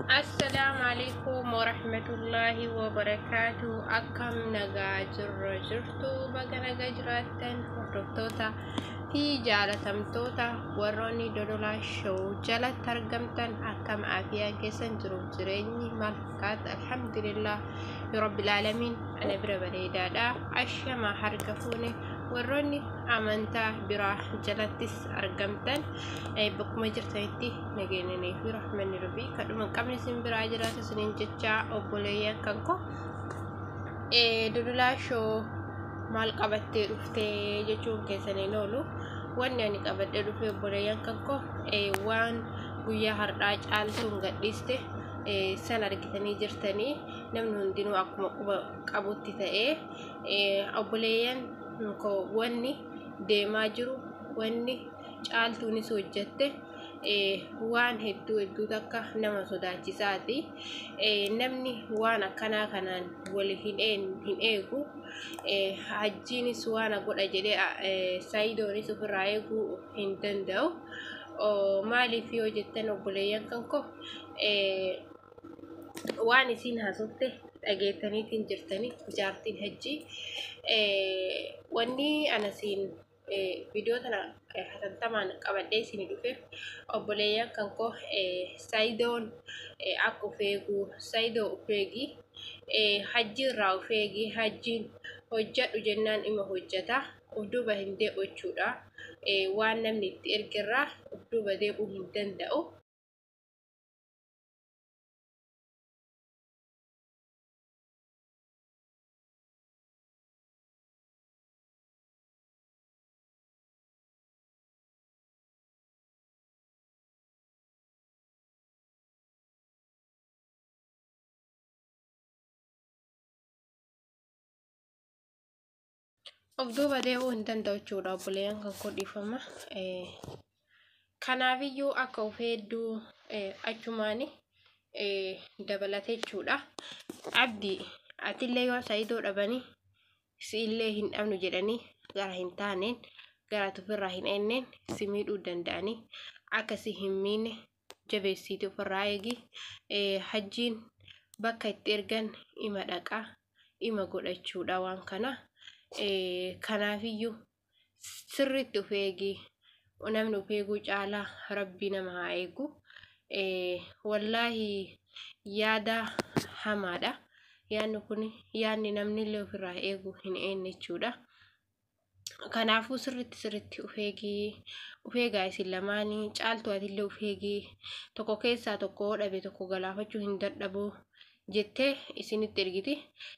Assalaamu alaikum warahmatullaahi wabarakaatu. Akkam nagaa jirra jirtu baga nagaa jiraattan hordoftoota fi jaalatamtoota warroonni Dodolaa Show jalatti argamtan akkam afiyaan keessan jiruuf jireenyi maal fakkaata? Alhamdulillah rabbil aalamiin ana bira bareedaadha. Ashama harka fuune warroonni amantaa biraa jalattis argamtan bakkuma jirtanitti nageenyanii fi rahmanni rabbii kadhuma hin qabne isin biraa jiraatu isiniin jechaa obboleeyyan kan koo Dodolaa Show maal qabattee dhuftee jechuun keessan hin oolu. Wanni ani qabadhee dhufe obboleeyyan kan koo waan guyyaa har'aa caaltuun gadhiiste san argitanii jirtanii namni hundinuu akkuma quba qabutti ta'ee obboleeyyan koo wanni deemaa jiru wanni caaltuunis hojjatte waan hedduu hedduu takka nama sodaachisaati. Namni waan akkanaa kanaan wal hin eegu. Hajjiinis waan godha jedhee Saayidoonis ofirraa eeguu hin danda'u. Maaliif yoo jettan obboleeyyan kan koo waan isiin haasofte dhageettaniitiin jirtanii jaartiin hajjii wanni ana siin viidiyoo tana hatantamaan qabadhee isin dhufeef obboleeyyan kan koo Saayidoon akka of eegu Saayidoo of eegi hajjii irraa of eegi hajjiin hojjadhu jennaan ima hojjata of duuba hin deebi'u jechuudha waan namni itti ergerraa of duuba deebi'uu hin danda'u. Of duuba deebi'uu hin danda'u jechuudha obboleeyyan kan koo dhiifama. Kanaafiyyuu akka of hedduu achumaani dabalate jechuudha. Abdii atillee yoo Saayidoo dhabanii si'illee hin dhabnu jedhanii gara hin taaneen gara ati ofirraa hin eenneen si miidhuu danda'anii akka si hin miine jabeessiiti ofirraa eegi. Hajjiin bakka itti ergan ima dhaqa ima godhachuudha waan kana. Kanaafiyyuu sirriitti of eegi. Namni of eeguu caalaa rabbi nama haa eegu. Wallaahi yaada hamaadha. Yaadni kun yaadni namni illee ofirraa eegu hin eenne jechuudha. Kanaafuu sirriitti sirriitti of eegi. Of eegaa isin lamaanii caaltuu atillee of eegi. Tokko keessaa tokko yoo dhabe tokko galaafachuu hin dadhabu jettee isinitti ergiti.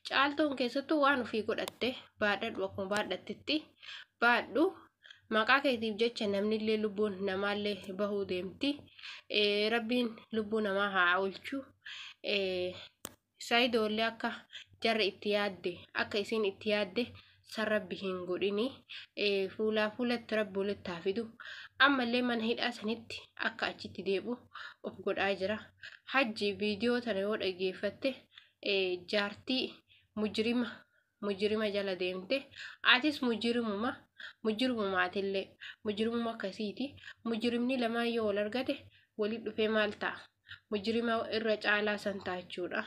Caaltuun keessattuu waan ofii godhatte baadhadhu akkuma baadhattetti baadhu. Maqaa keetiif jecha namnillee lubbuun namaallee bahuu deemti. Rabbiin lubbuu namaa haa oolchu. Sayidoollee akka jarri itti yaadde akka isiin itti yaadde san rabbi hin godhini. Fuulaa fuulatti rabbi walitti haa fidu. Ammallee mana hidhaa sanitti akka achitti deebi'u of godhaa jira. Hajji viidiyoo tana yoo dhageeffatte jaartii mujrima mujrima jala deemte atis mujrimuma mujrimuma atillee mujrimuma akkasiiti mujrimni lamaan yoo wal argate walitti dhufee maal ta'a mujrima irra caalaa san ta'a jechuudha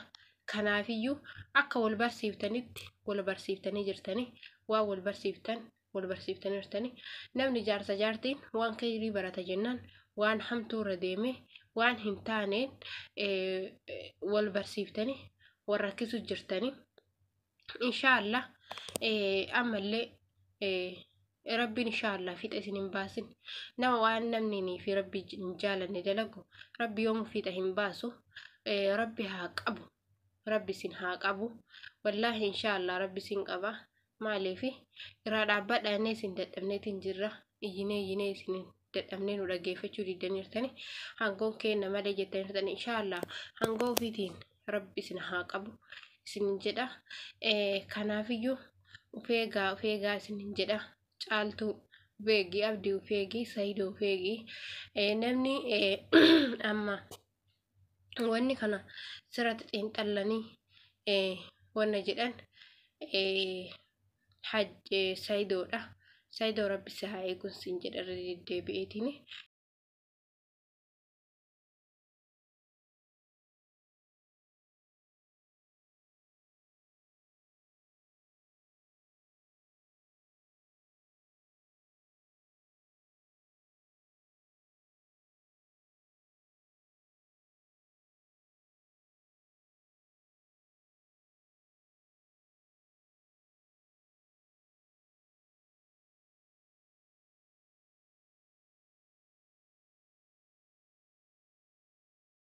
kanaafiyyuu akka wal barsiiftanitti wal barsiiftanii jirtanii waan wal barsiiftan wal barsiiftanii jirtanii namni jaarsa jaartiin waan kayrii barata jennaan waan hamtuu irra deemee waan hin taaneen wal barsiiftanii wal rakkisu jirtanii Inshaallah ammallee rabbiin inshaallah fiixa isin hin baasin. Nama waan namni fi rabbi hin jaalanne dalagu rabbi yoomuu fiixa hin baasu. Rabbi haa qabu. Rabbi isin haa qabu. Wallaahi inshaallah rabbi isin qaba. Maaliif irraa dhaabbadha innee isin dadhabneetiin jirra. Iyyinee iyyinee isin dadhabnee nu dhaggeeffachuu diddaniirtani. Hangoon keenna malee jettaniirtani. Inshaallah hangoo ofiitiin rabbi isin haa qabu isinin jedha. Kanaafiyyuu of eegaa of eegaa isinin jedha. Caaltuu of eegi, Abdii of eegi, Sayidoo of eegi. Namni amma wanni kana sirratti xiinxallanii wanna jedhan Sayidoodha. Sayidoo rabbi si haa eeguun siin jedha irra deddeebi'eetiin.